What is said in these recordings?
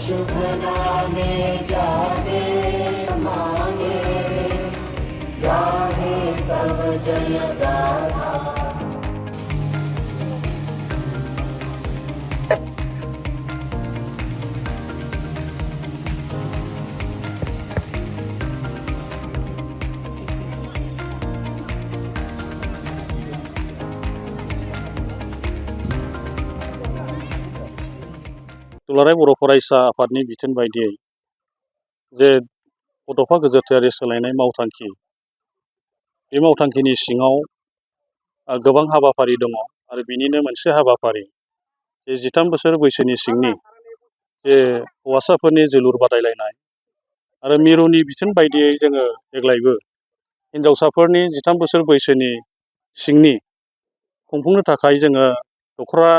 शुभ नामे जाने मांगे गाहे तब जय गाथा। दुलाराय बर' फरायसा आफादनि बिथोन बायदियै जे गथ'फा गोजोरथायारि सोलायनाय मावथांखि, बे मावथांखिनि सिङाव गोबां हाबाफारि दङ आरो बिनिनो मोनसे हाबाफारि जे 13 बोसोर बैसोनि सिंनि जे हौवासाफोरनि जोलुर बादायलायनाय आरो मिरुनि बिथोन बायदियै जोङो देग्लायबो हिन्जावसाफोरनि 13 बोसोर बैसोनि सिंनि खुंफुंनो थाखाय जोङो दख'रा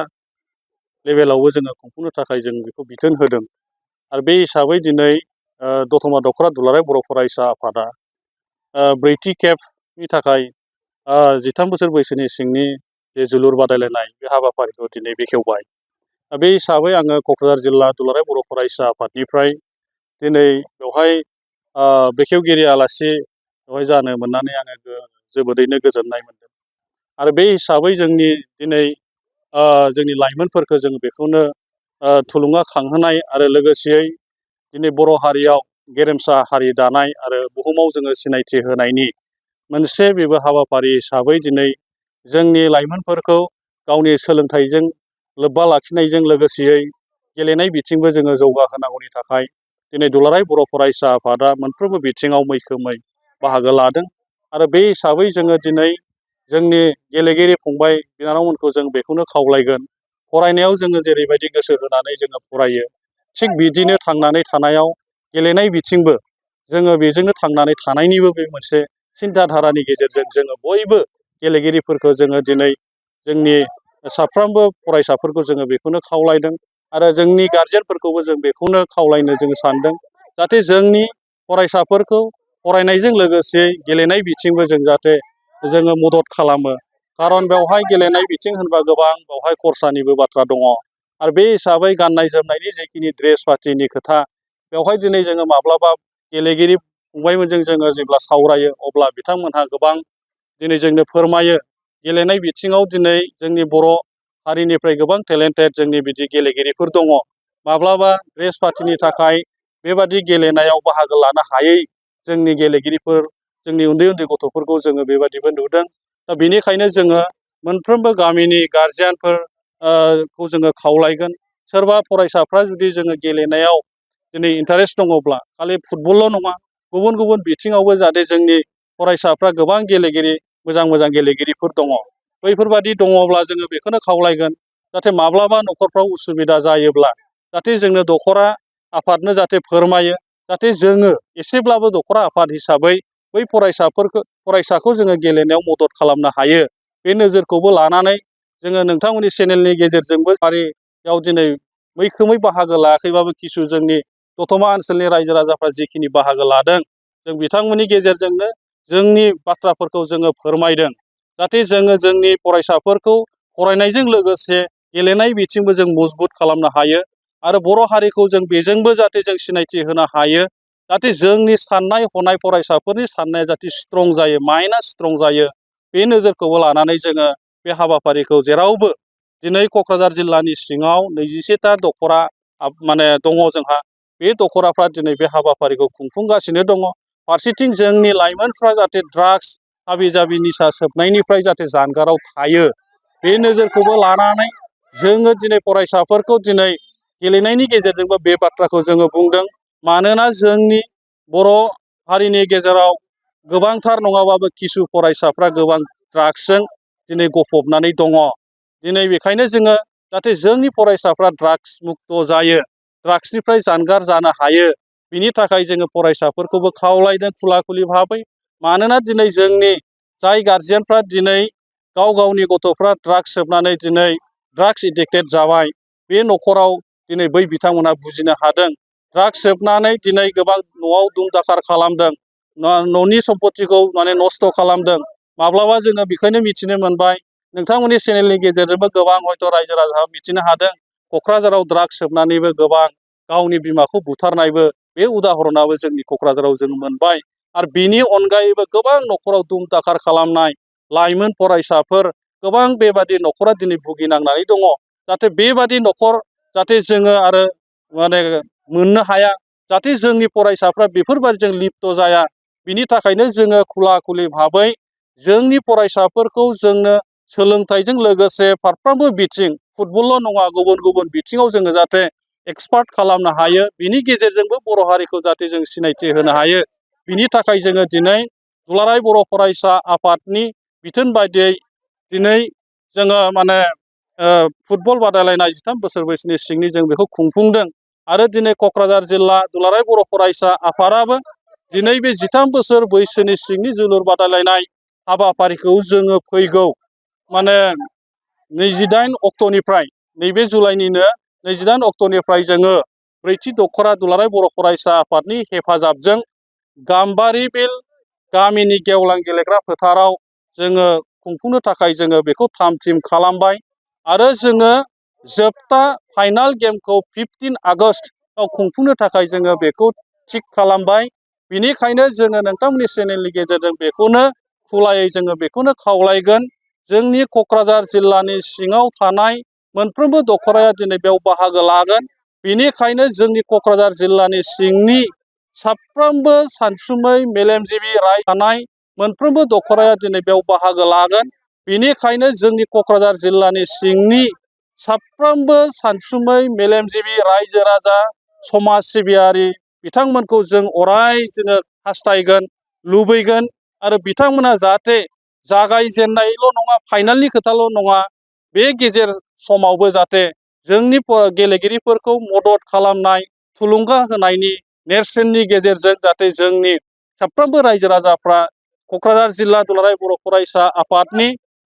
लेभेलावबो जोङो खुंफुंनो थाखाय जों बेखौ बिथोन होदों आरो बे हिसाबै दिनै दतमा दख'रा दुलाराय बर' फरायसा आफादा ब्रैथि खेबनि थाखाय 13 बोसोर बैसोनि सिंनि जे जोलुर बादायलायनाय बे हाबाफारिखौ दिनै बेखेवबाय। बे हिसाबै आङो क'क्राझार जिल्ला दुलाराय बर' फरायसा आफादनिफ्राय दिनै बेवहाय बेखेवगिरि आलासि बेवहाय जानो मोननानै आङो जोबोदैनो गोजोननाय मोनदों आरो बे हिसाबै जोंनि दिनै जोंनि लाइमोनफोरखौ जों बेखौनो थुलुंगाखांहोनाय आरो लोगोसेयै दिनै बर' हारियाव गेरेमसा हारि दानाय आरो बुहुमाव जोङो सिनायथि होनायनि मोनसे बेबो हाबाफारि हिसाबै दिनै जोंनि लाइमोनफोरखौ गावनि सोलोंथाइजों लोब्बा लाखिनायजों लोगोसेयै गेलेनाय बिथिंबो जोङो जौगाहोनांगौनि थाखाय दिनै दुलाराय बर' फरायसा आफादा मोनफ्रोमबो बिथिङाव मैखोमै बाहागो लादों आरो बे हिसाबै जोङो दिनै जोंनि गेलेगिरि फंबाय बिनानावमोनखौ जों बेखौनो खावलायगोन, फरायनायाव जोङो जेरैबायदि गोसो होनानै जोङो फरायो, थिग बिदिनो थांनानै थानायाव गेलेनाय बिथिंबो जोङो बेजोंनो थांनानै थानायनिबो बे मोनसे सिन्थाधारानि गेजेरजों जोङो बयबो गेलेगिरिफोरखौ जोङो दिनै जोंनि साफ्रोमबो फरायसाफोरखौ जोङो बेखौनो खावलायदों आरो जोंनि गारजेनफोरखौबो जों बेखौनो खावलायनो जोङो सानदों जाहाथे जोंनि फरायसाफोरखौ फरायनायजों लोगोसे गेलेनाय बिथिंबो जों जाहाथे जोङो मदद खालामो। खारन बेवहाय गेलेनाय बिथिं होनबा गोबां बेवहाय खरसानिबो बाथ्रा दङ आरो बे हिसाबै गाननाय जोमनायनि जिखिनि ड्रेस पातिनि खोथा, बेवहाय दिनै जोङो माब्लाबा गेलेगिरि फंबायमोनजों जोङो जेब्ला सावरायो अब्ला बिथांमोनहा गोबां दिनै जोंनो फोरमायो गेलेनाय बिथिङाव दिनै जोंनि बर' हारिनिफ्राय गोबां टेलेन्टेड जोंनि बिदि गेलेगिरिफोर दङ, माब्लाबा ड्रेस पातिनि थाखाय बेबादि गेलेनायाव बाहागो लानो हायै जोंनि गेलेगिरिफोर, जोंनि उन्दै उन्दै गथ'फोरखौ जोङो बेबादिबो नुदों। दा बेनिखायनो जोङो मोनफ्रोमबो गामिनि गारजियानफोरखौ जोङो खावलायगोन, सोरबा फरायसाफ्रा जुदि जोङो गेलेनायाव दिनै इन्टारेस्ट दङब्ला खालि फुटबलल' नङा गुबुन गुबुन बिथिङावबो जाहाथे जोंनि फरायसाफ्रा गोबां गेलेगिरि मोजां मोजां गेलेगिरिफोर दङ, बैफोरबादि दङब्ला जोङो बेखौनो खावलायगोन जाहाथे माब्लाबा न'खरफ्राव उसुबिदा जायोब्ला जाहाथे जोंनो दख'रा आफादनो जाहाथे फोरमायो, जाहाथे जोङो एसेब्लाबो दख'रा आफाद हिसाबै बै फरायसाखौ जोङो गेलेनायाव मदद खालामनो हायो। बे नोजोरखौबो लानानै जोङो नोंथांमोननि चेनेलनि गेजेरजोंबो फारियाव दिनै मैखोमै बाहागो लायाखैबाबो किसु जोंनि दतमा ओनसोलनि रायजो राजाफ्रा जिखिनि बाहागो लादों, जों बिथांमोननि गेजेरजोंनो जोंनि बाथ्राफोरखौ जोङो फोरमायदों जाहाथे जोङो जोंनि फरायसाफोरखौ फरायनायजों लोगोसे गेलेनाय बिथिंबो जों मजबुत खालामनो हायो आरो बर' हारिखौ जों बेजोंबो जाहाथे जों सिनायथि होनो हायो, जाहाथे जोंनि साननाय हनाय फरायसाफोरनि साननाया जाहाथे स्ट्रं जायो, माइन्डआ स्ट्रं जायो। बे नोजोरखौबो लानानै जोङो बे हाबाफारिखौ जेरावबो दिनै क'क्राझार जिल्लानि सिङाव 21टा दख'रा दङ जोंहा, बे दख'राफ्रा दिनै बे हाबाफारिखौ खुंफुंगासिनो दङ। फारसेथिं जोंनि लाइमोनफ्रा जाहाथे ड्राग्स हाबि जाबि निसा सोबनायनिफ्राय जाहाथे जानगाराव थायो, बे नोजोरखौबो लानानै जोङो दिनै फरायसाफोरखौ दिनै गेलेनायनि गेजेरजोंबो बे बाथ्राखौ जोङो बुंदों। मानोना जोंनि बर' हारिनि गेजेराव गोबांथार नङाबाबो किसु फरायसाफ्रा गोबां ड्राग्सजों दिनै गफबनानै दङ। दिनै बेखायनो जोङो जाहाथे जोंनि फरायसाफ्रा ड्राग्स मुक्त जायो, ड्राग्सनिफ्राय जानगार जानो हायो, बिनि थाखाय जोङो फरायसाफोरखौबो खावलायदों खुला खुलि भाबै। मानोना दिनै जोंनि जाय गारजियानफ्रा दिनै गाव गावनि गथ'फ्रा ड्राग्स सोबनानै दिनै ड्राग्स एडिक्टेड जाबाय, बे न'खराव दिनै बै बिथांमोना बुजिनो हादों, ड्राग्स सोबनानै दिनै गोबां न'आव दुम दाखार खालामदों, न'नि सम्पतिखौ नस्थ' खालामदों। माब्लाबा जोङो बेखौनो मिथिनो मोनबाय, नोंथांमोननि चेनेलनि गेजेरजोंबो गोबां हयथ' रायजो राजा मिथिनो हादों, क'क्राझाराव ड्राग्स सोबनानैबो गोबां गावनि बिमाखौ बुथारनायबो बे उदाहरनाबो जोंनि क'क्राझाराव जों मोनबाय। आरो बिनि अनगायैबो गोबां न'खराव दुम दाखार खालामनाय लाइमोन फरायसाफोर गोबां बेबादि न'खरा दिनै भुगिनांनानै दङ। जाहाथे बेबादि न'खर जाहाथे जोङो आरो माने मोननो हाया, जाहाथे जोंनि फरायसाफ्रा बेफोरबादिजों लिप्त जाया, बिनि थाखायनो जोङो खुला खुलि भाबै जोंनि फरायसाफोरखौ जोंनो सोलोंथाइजों लोगोसे फारफ्रोमबो बिथिं फुटबलल' नङा गुबुन गुबुन बिथिङाव जोङो जाहाथे एक्सपार्ट खालामनो हायो, बिनि गेजेरजोंबो बर' हारिखौ जाहाथे जों सिनायथि होनो हायो, बिनि थाखाय जोङो दिनै दुलाराय बर' फरायसा आफादनि बिथोन बायदियै दिनै जोङो माने फुटबल बादायलायनाय 13 बोसोर बैसोनि सिंनि जों बेखौ खुंफुंदों। आरो दिनै क'क्राझार जिल्ला दुलाराय बर' फरायसा आफादाबो दिनै बे 13 बोसोर बैसोनि सिंनि जोलुर बादायलायनाय हाबाफारिखौ जोङो फैगौ माने 28 अक्ट'निफ्राय नैबे जुलाइनिनो 28 अक्ट'निफ्राय जोङो ब्रैथि दख'रा दुलाराय बर' फरायसा आफादनि हेफाजाबजों गाम्बारि बिल गामिनि गेवलां गेलेग्रा फोथाराव जोङो खुंफुंनो थाखाय जोङो बेखौ थाम थिम खालामबाय। आरो जोङो जोबथा फाइनाल गेमखौ 15 आगस्टआव खुंफुंनो थाखाय जोङो बेखौ थिग खालामबाय। बिनिखायनो जोङो नोंथांमोननि चेनेलनि गेजेरजों बेखौनो खुलायै जोङो बेखौनो खावलायगोन, जोंनि क'क्राझार जिल्लानि सिङाव थानाय मोनफ्रोमबो दख'राया दिनै बेयाव बाहागो लागोन। बिनिखायनो जोंनि क'क्राझार जिल्लानि सिंनि साफ्रोमबो सानसुमै मेलेमजिबि राय थानाय मोनफ्रोमबो दख'राया दिनै बेयाव बाहागो लागोन। बिनिखायनो जोंनि क'क्राझार जिल्लानि सिंनि साफ्रोमबो सानसुमै मेलेमजिबि रायजो राजा समाज सिबियारि बिथांमोनखौ जों अराय जोङो हास्थायगोन, लुबैगोन। आरो बिथांमोना जाहाथे जागायजेननायल' नङा, फाइनालनि खोथाल' नङा, बे गेजेर समावबो जाहाथे जोंनि गेलेगिरिफोरखौ मदद खालामनाय थुलुंगा होनायनि नेरसोननि गेजेरजों जाहाथे जोंनि साफ्रोमबो रायजो राजाफ्रा क'क्राझार जिल्ला दुलाराय बर' फरायसा आफादनि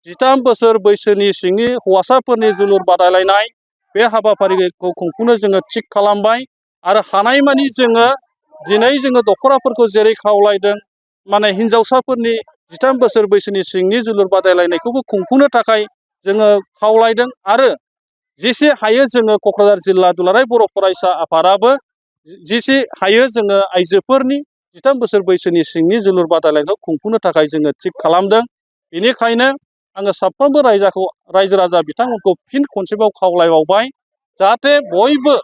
13 बोसोर बैसोनि सिंनि हौवासाफोरनि जोलुर बादायलायनाय बे हाबाफारिखौ खुंफुंनो जोङो थिग खालामबाय। आरो हानायमानि जोङो दिनै जोङो दख'राफोरखौ जेरै खावलायदों, माने हिन्जावसाफोरनि 13 बोसोर बैसोनि सिंनि जोलुर बादायलायनायखौबो खुंफुंनो थाखाय जोङो खावलायदों। आरो जेसे हायो जोङो क'क्राझार जिल्ला दुलाराय बर' फरायसा आफादाबो जेसे हायो जोङो आइजोफोरनि 13 बोसोर बैसोनि सिंनि जोलुर बादायलायनायखौ खुंफुंनो थाखाय जोङो थिग खालामदों। बेनिखायनो आङो साफ्रोमबो रायजो राजा बिथांमोनखौ फिन खनसेबाव खावलायबावबाय, जाहाथे बयबो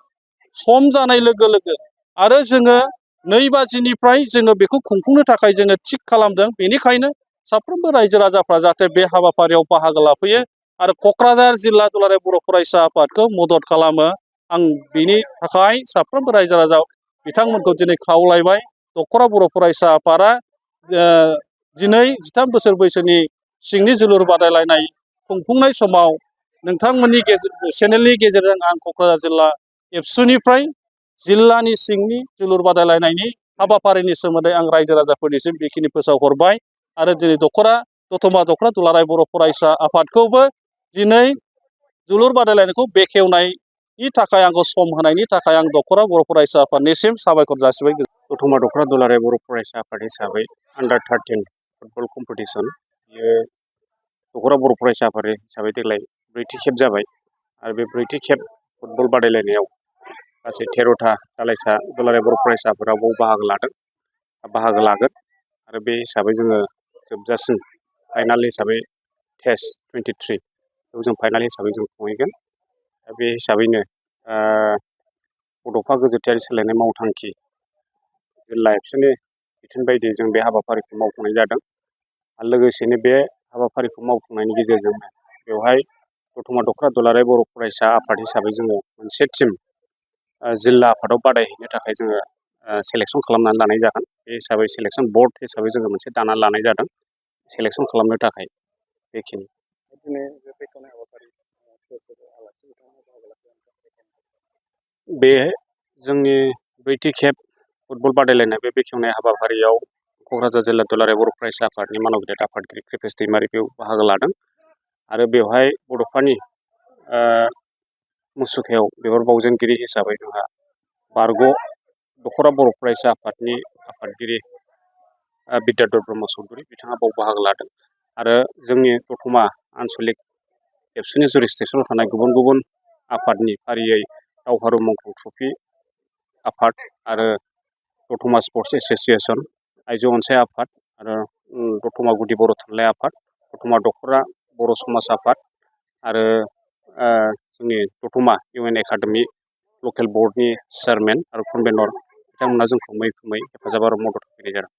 सम जानाय लोगो लोगो आरो जोङो 2 बाजिनिफ्राय जोङो बेखौ खुंफुंनो थाखाय जोङो थिग खालामदों। बेनिखायनो साफ्रोमबो रायजो राजाफ्रा जाहाथे बे हाबाफारियाव बाहागो लाफैयो आरो क'क्राझार जिल्ला दुलाराय बर' फरायसा आफादखौ मदद खालामो। आं बिनि थाखाय साफ्रोमबो रायजो राजा बिथांमोनखौ दिनै खावलायबाय। दख'रा बर' फरायसा आफादा दिनै 13 बोसोर बैसोनि सिंनि जोलुर बादायलायनाय खुंफुंनाय समाव नोंथांमोननि चेनेलनि गेजेरजों आं क'क्राझार जिल्ला एबसुनिफ्राय जिल्लानि सिंनि जोलुर बादायलायनायनि हाबाफारिनि सोमोन्दै आं रायजो राजाफोरनिसिम बेखिनि फोसावहरबाय। आरो दिनै दतमा दख'रा दुलाराय बर' फरायसा आफादखौबो दिनै जोलुर बादायलायनायखौ बेखेवनायनि थाखाय आंखौ सम होनायनि थाखाय आं दख'रा बर' फरायसा आफादनिसिम साबायखर जासिबाय। दतमा दख'रा दुलाराय बर' फरायसा आफाद हिसाबै आन्डार 13 फुटबल कम्पिटिसन, बियो दख'रा बर' फरायसा आफाद हिसाबै देग्लाय 4थि खेब जाबाय। आरो बे 4थि खेब फुटबल बादायलायनायाव गासै 13था दालाइसा दुलाराय बर' फरायसा आफादा बाहागो लागोन। आरो बे हिसाबै जोङो जोबजासिम फाइनाल हिसाबै टेस्ट 23 बेखौ जों फाइनाल हिसाबै जों खुंहैगोन। बे हिसाबैनो बड'फा गोजोनथायारि सोलायनाय मावथांखि जिल्ला एबसुनि बिथोन बायदियै जों बे हाबाफारिखौ मावफुंनाय जादों। आरो लोगोसेनो बे हाबाफारिखौ मावफुंनायनि गेजेरजोंनो बेवहाय दतमा दख'रा दुलाराय बर' फरायसा आफाद हिसाबै जोङो मोनसे टिम जिल्ला आफादाव बादायहैनो थाखाय जोङो सेलेक्सन खालामनानै लानाय जागोन। बे हिसाबै सेलेक्सन बर्ड हिसाबै जोङो मोनसे दानानै लानाय जादों सेलेक्सन खालामनो थाखाय। बेखिनि बे जोंनि 4थि खेब फुटबल बादायलायनाय बे बेखेवनाय हाबाफारियाव क'क्राझार जिल्ला दुलाराय बर' फरायसा आफादनि मानव गेदेर आफादगिरि कृपेश दैमारि बेयाव बाहागो लादों। आरो बेवहाय बड'फानि मुसुखायाव बिबार बावजेनगिरि हिसाबै जोंहा बारग' दख'रा बर' फरायसा आफादनि आफादगिरि बिद्याधर ब्रह्म चौधुरि बिथाङा बाव बाहागो लादों। आरो जोंनि दतमा आन्सलिक एबसुनि जुरिस्डिक्सनाव थानाय गुबुन गुबुन आफादनि फारियै दावहारु मुंख्लं ट्रफि आफाद आरो दतमा स्पर्ट्स एस'सियेसन, आइजो अनसाय आफाद आरो दतमा गुदि बर' थुनलाइ आफाद, दतमा दख'रा बर' समाज आफाद आरो जोंनि दतमा इउएन एकाडेमि लकेल बर्डनि चेयारमेन आरो कनभेनर बिथांमोना जोंखौ मैखोमै हेफाजाब आरो मदद होफैनाय जादों।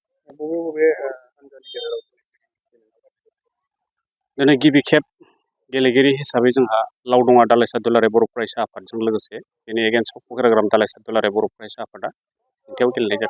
दिनै गिबि खेब गेलेगिरि हिसाबै जोंहा लावदङा दालाइसा दुलाराय बर' फरायसा आफादजों लोगोसे दिनै एगेन्स्ट अफ कक्राझार दालाइसा दुलाराय बर' फरायसा आफादा हेंथायाव गेलेनाय जादों।